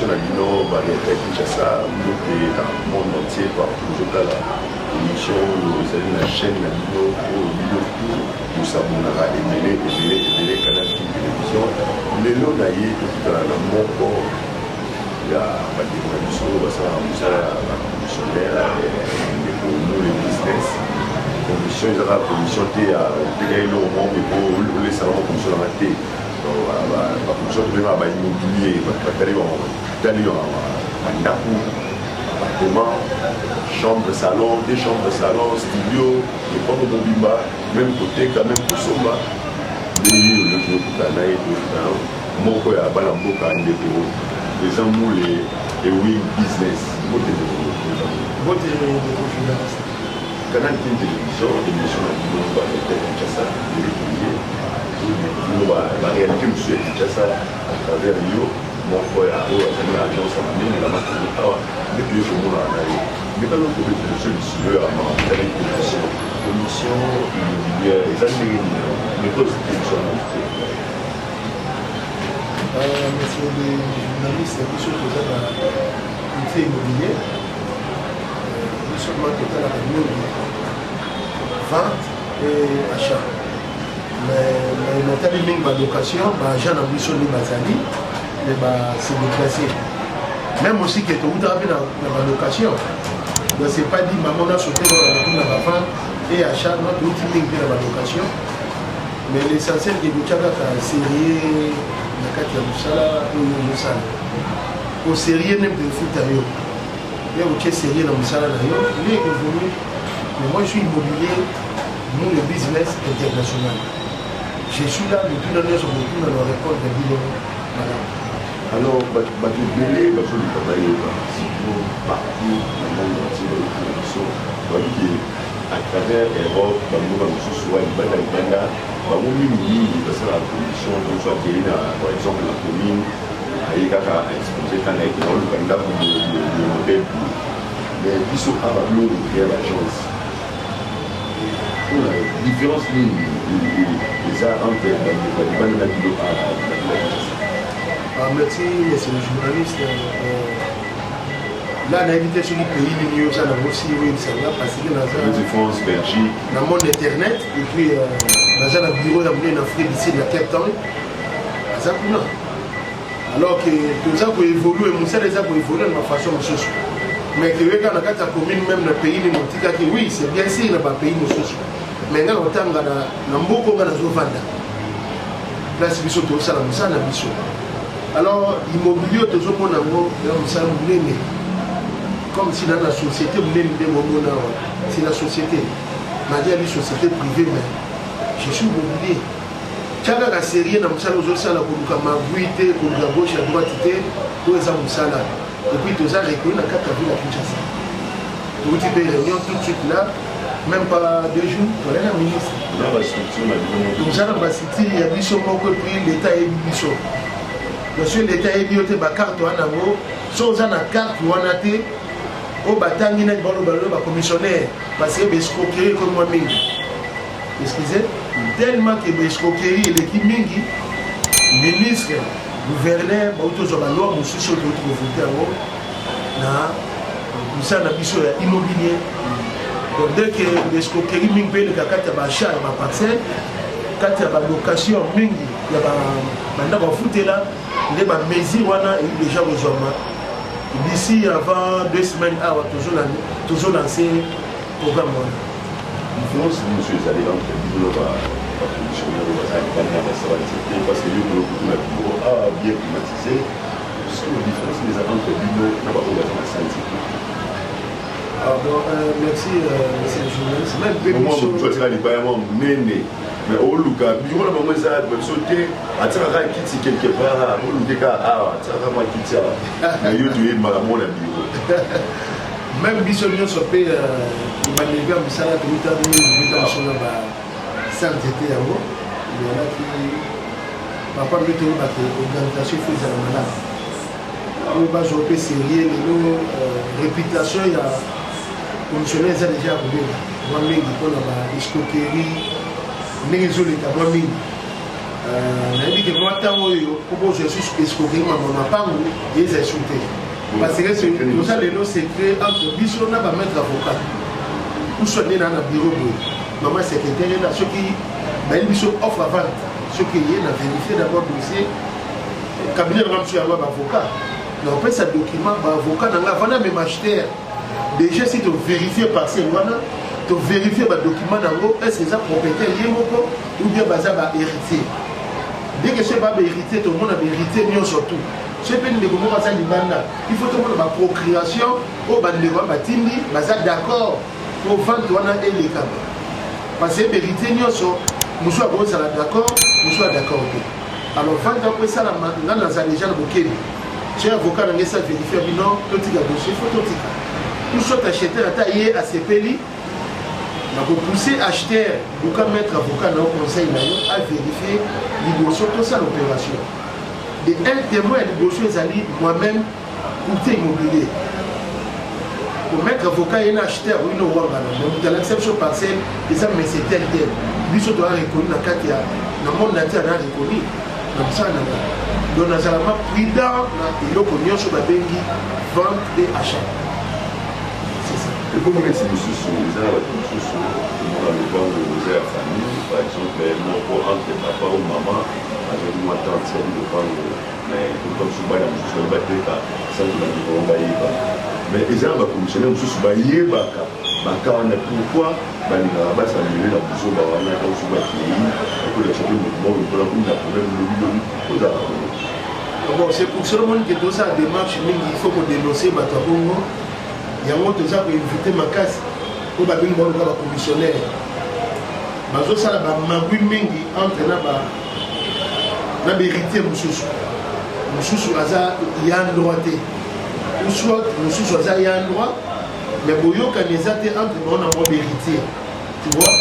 Émission na bino Variété ya Kinshasa, mbote na monde entier partout ozotala émission oyo, ezali na chaîne na bino oyo bino tout bosabonaka ebele ebele ebele, Canal Kin Télévision. Lelo na ye tokutana na moko ya bandeko na biso oyo basalaka mosala ya bacommissionnaire, ndeko Mule Business. Commission ezaka commission te ya oteka eloko moko mpo olesaka mo commission nanga te. Bacommission tobengaka baimmobilier, bato batali tali bandako, appartement, chambre, salon, deux chambres, salon, studio, epango mobimba, même koteka, même kosomba. Nde ye oyo tokutana na ye, tokutana moko ya bana mboka, ndeko eza Mule Ewing Business. Mbote, ndeko. Mbote, ndeko journaliste. Canal Kin Télévision, émission na bino Variété Kinshasa, ndenge bino baréalité mosusu ya Kinshasa à travers yo moko ya oyo azali na agence ya monene na Matongo awa. Nde toye komonana na yo, ndekano kobeta biso lisolo ya makambo etali commission immobilière eza ndenge nini, meko explique biso yango te. Monsieur le journaliste, biso toza na courtier immobilier. Biso ma totalaka mingi vente et achat, mais natali mingi balocation. Baagent na biso nde bazali, mais base déplacer même aussi ke toutaka mpe na balocation. Donc c'est pas dit maman na sauté na bavente et achat. No, touti mingi mpe na balocation, mais l'essentiel ke kotya kaka sérieux na kati ya mosala oyo ozosala. Osérieux nde mpe efuta yo ye, otie sérieux na mosala na yo nde évolue. Mais moi, je suis immobilier, nous le business international. Je suis là, mituna nyonso botuna na répondre bino malamu. Alors bato ebele bazoluka bayeba, surtout partout na monde entier bayokana biso, babiki à travers Europe, bamboka mosusu wa libanda libanda, bango mingimingi basalaka commission. Mosu akei na, par exemple, na commune, aye kaka exposé ntango ayeki na oluka ndako modèle boye. Mais biso awa, bino bocréer l'agence, mpona différence nini eza entre bandeko ya libanda na bino awa na ville ya Kinshasa? Ah, merci, monsieur le journaliste. Là, nayebi te soki pays nini yo oza nango, si oyebisanga, parce que naza neti France, Belgique. Na monde internet et puis naza na bureau ya monene na Afrique du Sud, na Cape Town, aza kuna. Alors que toza koévolue, mosala eza koévolue na bafaçon mosusu, mais keyeka na kati ya commune, même na pays nini otikaki. Oui, c'est bien sûr na bapays mosusu, mais nga na kotanga na mboka nga nazovanda, place biso tozosala mosala na biso. Alors immobilier oyo tozomona yango eza mosala monene, comme si na société monene nde bomona awa. C'est la société nadi société privée, mais je suis immobilier. Tia kaka sérieux na mosala ozosala, koluka magui te, koluka gauche à droite te, oyo eza mosala. Et puis toza reconnu na kati ya ville ya Kinshasa. Touti mpe réunion tout de suite là, même pas 2 jours, tolai na ministre. Na bastructure na bino moko? Toza na bastructure ya biso moko, et puis l'État ayebi biso. Bien sûr, l'État ayebi yo te, bacarte wana yango, so oza na carte wana te, oyo batangi nani, baloba lelo bacommissionnaire, parce que baescroquerie ekomi mwa mingi. Excusez, tellement que baescroquerie eleki mingi, ministre, gouverneur bauti ozwa baloi mosusu oyo touti kovote yango na mosala na biso ya immobilier. Donc dès que baescroquerie mingi mpe eleka kati ya baachat ya baparcelle, kati ya balocation mingi ya bandako afutela, nde bamesure wana eyi déjà kozwama. D'ici avant 2 semaines awa, tozolance programme wana. Différence mosusu ezali entre bino bacommissionnaire oyo baza libanda, basala te, parce que yo kutu na bureau awa bien climatisé, sikoyo différence eza entre bino na baoyo baza na santé? Ah bon, merci, monsieur le journaliste. Même mpe mosu atika libaya mwa monene, mais oluka bureau na bango eza biso te, atiaka kaka kiti quelque part, oluke kaka awa, atiaka mwa kiti awa na yo, toyebaka mo na bureau. Même biso nyonso mpe, ebandeli ya mosala, touta mingi biso na basante te, yango ezalaki papa mpe toyebake organisation fo ezala malamu, oyo bazwa mpe sérieux. Lelo réputation ya commissionnaire eza déjà ya kobenga mwa mingi mpona baescroquerie ndenge ezoleka mwa mingi. Euh, nayebi ke mwa ntango oyo mpo bozwa lisusu escroquerie mambo mapangu eza esu te parce que toza lelo secret entre biso na bamaître avocat uso nde naa na bureau boye mama secrétaire na soki bayebi biso offre à vente soki eye na vérifie d'abord dossier cabinet nanga mosusu yango ya baavocat na kopesa document baavocat na ngai avanda mema acheteur déjà si toverifie parcelle wana toverifie badocument na yango est ce eza propriétaire ye moko ou bien baza bahéritier dès que soki ba bahéritier tomona bahéritier nyonso tout soki mpe ndeko moko aza libanda il faut tomona baprocréation oyo bandeko wana batindi baza d'accord po vente wana elekama parce que héritier nyonso mosusu akozala d'accord mosusu a d'accord te alors vente yango esalama nga naza déjà na bokebi soki avocat na ngai esa vérifie bino totika dossier faut totika ou soit acheteur ata ye asepeli nakopousse acheteur luka maître avocat na yo conseil na yo avérifie liboso tosala opération de un témoin ya liboso ezali moi-même courtier immobilier komaître avocat ye na acheteur oyo na owangana mais moto alakisa biso parcelle eza mese tel tel biso toa reconnu na kati ya na monde entier ana reconnu na mosala na nga donc nazala ma prudent na eloko nyonso babengi vente et achat. Ekomi neti mosusu eza na bato mosusu omona lopango eza ya famille, par exemple moko entre papa ou mama azwaki mwa tante ya lopango, mais koluka mosusu bana mosusu baye bateka sans que bandeko bango bayeba. Mais eza na bacommissionnaire mosusu bayebaka baka wana, pourquoi balingaka basamele na buzoba wana? Ta mosusu bakei bakolakisa mpe moto moko lokola komi na problème lobilobi ozalaka bongo. Bon, c'est pour cela moni ke tosala démarche mingi, il faut kodénoncer bato ya bongo. Yango toza koinvite makasi oyo babengi bango lokola bacommissionnaire bazosala bamagwi mingi entre na ba na bahéritier mosusu mosusu aza ya droit te ou soit mosusu aza ya droit mais boyokani eza te entre bango na mwa bahéritier, tu vois.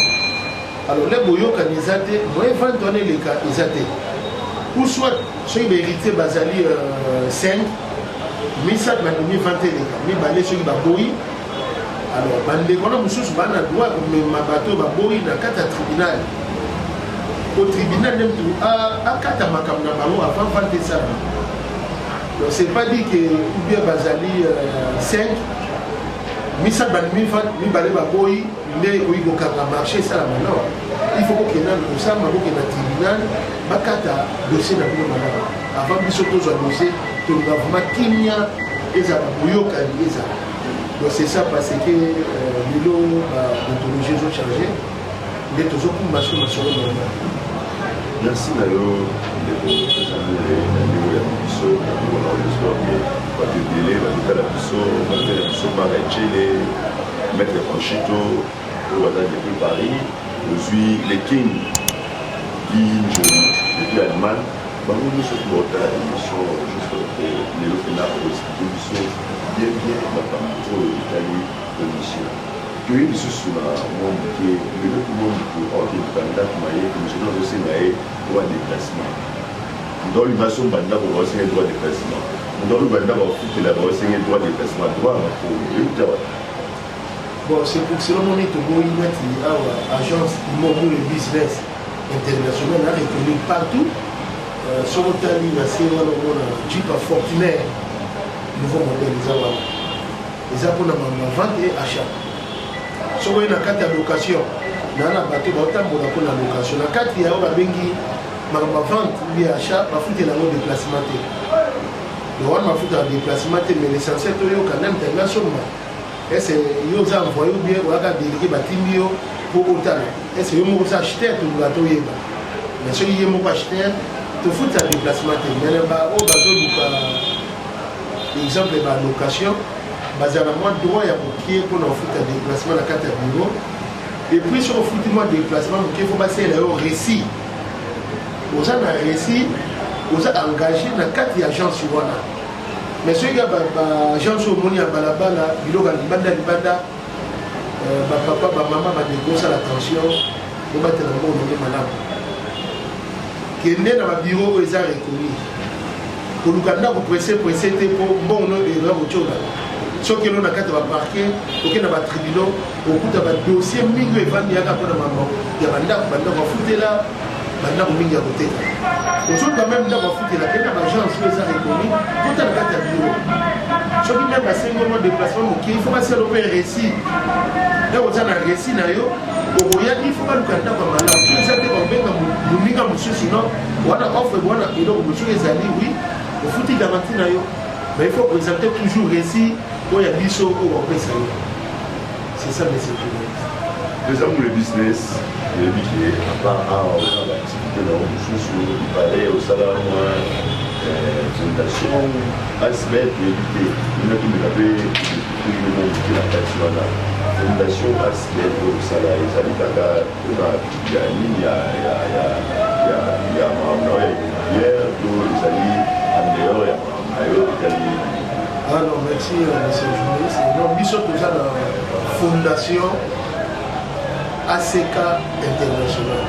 Alors le boyokani eza te, moyen vente wana eleka eza te. Ou soit soki bahéritier bazali 5, misato bandimi vente eleka, mibale soki baboyi, alors bandeko wana mosusu baa na droit ya komema bato oyo baboyi na kati ya tribunal po tribunal nde mutu akata makambo na bango avant vente esalama. Donc c'est pas dit que ou bien bazali 5, misato bandimi vente, mibale baboyi nde ekoki kokanga marché esalama. Non, il faut kokenda kosamba, kokenda tribunal, bakata dossier na bino malamu avant biso tozwa dossier. Tolinga vraiment kimia ezala, boyokani ezala. Donc c'est ça, parce que lelo badéontologie ezochange nde tozokumba so masolo normal. Merci na yo ndeko Ezamule na ndenge ya biso na komona. J'espère que bato ebele bazotala biso, bazotala biso, Mara Echele, maître Franchito oyo baza depuis Paris, ozwi le King Guy depuis Allemagne, bango nyonso to baotala émission. J'espère que lelo mpena okoexplike biso bien bien makambo oyo etali commission. Toye lisusu na mwa moke lelo mpo mwa moto aokende ndako na ye, commissionnaire azosenga ye droit de déplacement. Moto aolinga asomba ndako, baosenga droit de déplacement. Moto aoluka ndako afutela, baosenga droit de déplacement. Droit ya makolo euta wapi? Bon, c'est pour cela moni toboyi neti awa agence Immobilier Business International a reconnu partout. Soki otali na se wana, omona Jeep Fortuner nouveau modèle eza wana, eza mpona mambo vente et achat. Soki oye na kati ya location, naa na bato baotambola mpona location na kati ya oyo babengi makambo ya vente ou bien achat, bafutela yango déplacement te. Donc wana bafutaka déplacement te, mais l'essentiel toyoka nani tangi asomba. Ese yo oza envoyé ou bien oyaka délégué, batindi yo mpo otala? Ese yo moko oza acheteur? Tolinga toyeba. Mais soki ye moko acheteur, tofuta déplacement te. Mais na oyo bazoluka, exemple balocation, bazala mwa droit ya mokie mpona kofuta déplacement na kati ya bureau. Et puis soki ofuti mwa déplacement mokie, faut basalela yo récit. Oza na récit, oza engagé na kati ya agence wana. Mais soki ka baagence oyo omoni ya balabala, biloko ya libanda libanda, bapapa, bamama, bandeko, osala attention, bobatela mbongo ndenge malamu. Kende na babiro oyo eza reconnu. Koluka ndako presse presse te mpo mbongo no ekoya kotiola. Soki elo na kati ya baparquet, oke na batribunaux, okuta badossier mingi oyo evandi yaka mpona mambo ya bandako, bandako afutela. Bandako mingi ya koteka, ozoluka meme ndako afutela mpe na baagence oyo eza reconnu, kota na kati ya bureau. Soki meme basengi mwa déplacement moke, il faut basala mpe récit. Ndako oza na récit na yo, okoya, il faut baluka ndako ya malamu. Soki eza te, bakobenga moninga mosusu. No wana offre wana, eloko mosusu ezali, oui, ofuti garantie na yo, mais il faut présenter toujours récit oyo ya biso oyo bakopesa yo. C'est ça, monsieur journaliste. Eza mule business. Oyebi ke à part awa, oza baactivité na yo mosusu. Ipale osala mwa fondation Asbet. Oyebi te, ina tumeka mpe yo moke na kati wana. Fondation Asbet oyo osala ezali kaka mpona ya nini, ya makambo na yo ya immobilière, to ezali en dehors ya makambo na yo etali? Ah non, merci, monsieur le journaliste. Non, biso toza na fondation ACK International.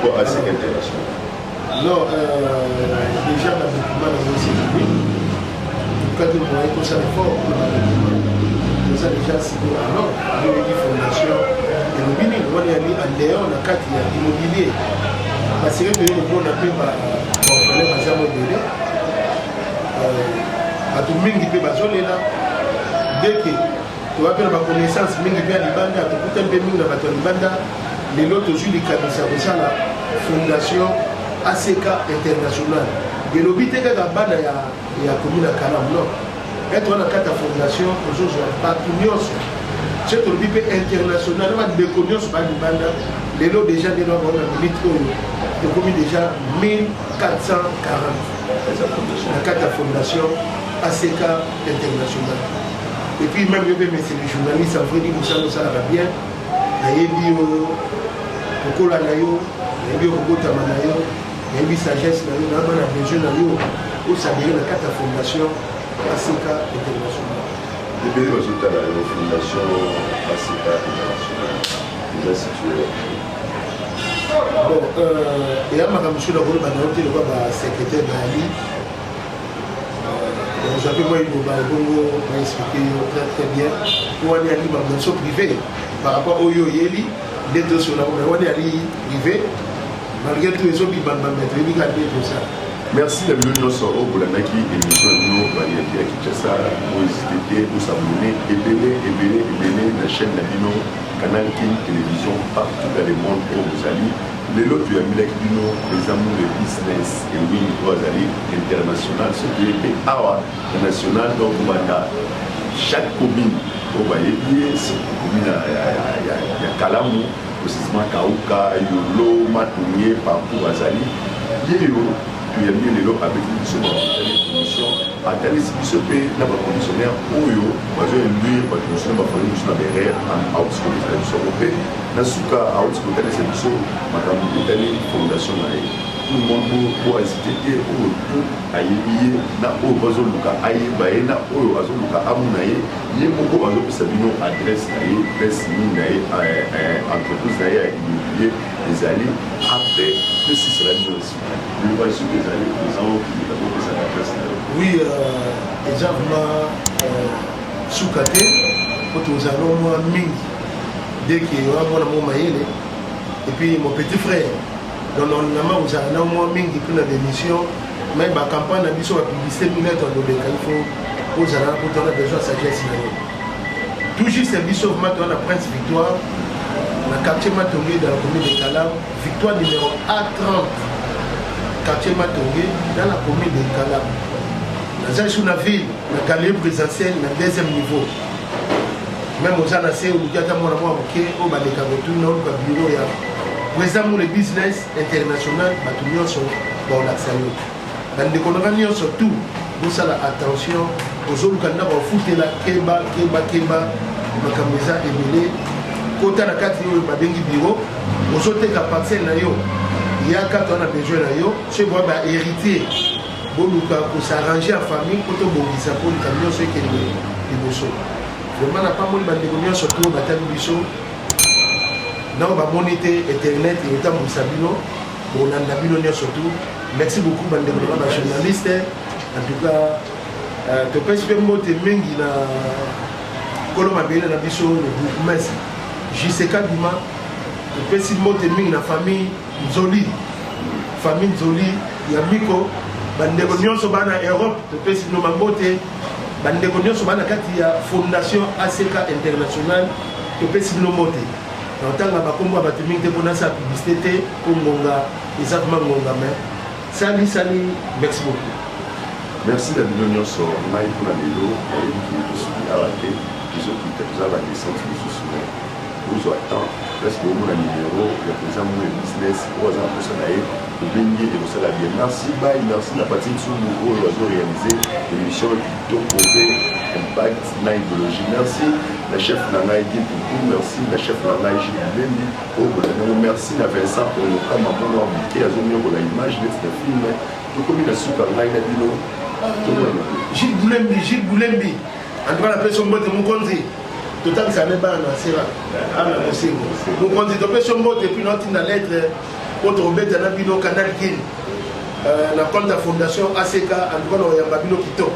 Pourquoi ACK International? Non, déjà na document nango esengeli tokaki moyen tosala effort mpona badocument. Toza déjà sikoyo. Alors yoyebi fondation elobi nini? Wana yali en dehors na kati ya immobilier, parce que toye komona mpe baorphelin baza mo ebele, bato mingi mpe bazolela. Deke toza mpe na baconnaissance mingi mpe ya libanda, tokutani mpe mingi na bato ya libanda. Lelo tozwi likanisi ya kosala fondation ACK International. Elobi te kaka bana ya commune ya Kalamu, non. Ete wana kati ya fondation tozozwa bato nyonso. So tolobi mpe international, na bandeko nyonso baya libanda. Lelo déjà, nde na bango na minute oyo, tokomi déjà 1440 na kati ya fondation ACK International. Et puis même yo mpe, monsieur le journaliste, en vrai dire, mosala osalaka bien. Nayebi yo kokola na yo, nayebi yo kobotama na yo, nayebi sagesse na yo. Nayeba na besoin na yo osadere na kati ya fondation ACK International. Ebele bazotala yo. Fondation ACK International eza situé? Bon, eya makambo mosusu nakoloba na yo te. Lokwa basecrétaire bayali, ozwa mpe mwa liloba ebongo baexpliquer yo très très bien, po wana yali makambo na biso privé par rapport oyo oyeli nde tosola. Mais wana yali privé, malgré tout ezobima, mais toyebi kaka nde tosala. Merci na bino nyonso oyo bolandaki émission na bino Variété ya Kinshasa. Bohésiter te bos'abonner ebele ebele ebele na chaîne na bino Canal King Télévision, partout dans le monde oyo bozali. Lelo toyambilaki bino eza mule business ewing oyo azali international, soki ye mpe awa na national. Donc kobanda chaque commune oyo bayebi ye, surtout commune ya Kalamu, précisément Kauka, Yolo, Matonge, partout bazali. Ye yo toyambi lelo, abeti biso baetali émission, atalisi biso mpe na baconditionnaire oyo bazoinduire bato mosusu na bafamille mosusu na berere. Auti kotalisa biso yango mpe na suka, auti kotalisa biso makambo etali fondation na ye. Tout le monde, bohésiter te. Oyo tout ayebi ye, na oyo bazoluka ayeba ye, na oyo azoluka amona ye, ye moko azopesa bino adresse na ye, place nini na ye entreprise na ye ya immobilier ezali. Après tosisela bino suka liloba. Soki ezali eza okimika, topesaka adresse na yo. Oui, eza vraiment suka te, po tozala mwa mingi. Dès que oya mwana mo mayele et puis mon petit frère, donc nama kozala na mwa mingi mpona démission, mais bacampagne na biso, bapublicité mingi ete alobeka, il faut ozala na po toza besoin sagesse na yo. Tout juste biso vraiment toza na Prince Victoire, na quartier Matonge, dans la commune de Kalamu. Victoire numéro A30, quartier Matonge, dans la commune de Kalamu. Naza lisusu na ville, na galerie présidentielle, na deuxième niveau. Même oza na se, oluki ata mwana mwa moke oyo baleka kotuna, oluka bureau ya président Mule Business International, bato nyonso baolakisa yo. Bandeko nanga nyonso tout, bosala attention. Ozoluka ndako ofutela, keba, keba, keba, makambo eza ebele. Kota na kati oyo babengi bureau. Ozoteka parcelle na yo, yaka, toza na besoin na yo. Soki boya bahéritier, boluka kos'arranger ya famille mpo tobongisa, mpo likambo nyonso ekende liboso. Vraiment napamboli bandeko nyonso to batali biso nao bamoni te. Internet etambwisa bino, bolanda bino nyonso tu. Merci beaucoup, bandeko nanga bajournaliste. En tout cas, topesi mpe mbote mingi na nkolo mabele na biso, le bourgmestre JCK Dima. Topesi mbote mingi na famille Nzoli. Famille Nzoli ya Miko, bandeko nyonso bana Europe, topesi bino mambote. Bandeko nyonso bana kati ya Fondation ACK International, topesi bino mbote. Na otanga bakombo ya bato mingi te mpo nasala publicité te, mpo ngonga eza vraiment ngonga, mais sali sali, merci beaucoup. Merci na bino nyonso. Ngai mpona lelo nayebi ke tosuki awa te, tozokita, toza badescente mosusu, mais ozwa temps place bomona numéro ya président Mouye Business oyo aza na posa na ye, obengi, ekosala bien. Merci, bye. Merci na Patrik Sumbu oyo azoréalise émission kitoko mpe impact na idéologie. Merci na chef na ngai Guy Pupu, merci na chef na ngai Gilles Lembi oyo bolanda yango, merci na Vincent Olokama mwana wa moke azoniokola image neti na film. Tokomi na suka, ngai na bino tomona. Gilles Boulembi, Gilles Boulembi, en tout cas napesi yo mbote, mokonzi. Totangisa ne bana na sera ana mosengo, mokonzi, topesi yo mbote. Puis naotinda lettre po tokobeta na bino Canal Kin na compte ya Fondation ACK. En tout cas na koyamba bino kitoko,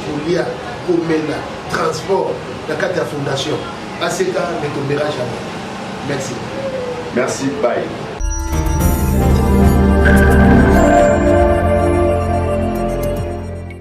kolia, komela, transport na kati ya Fondation ACK ne tombera jamais. Merci. Merci, bye.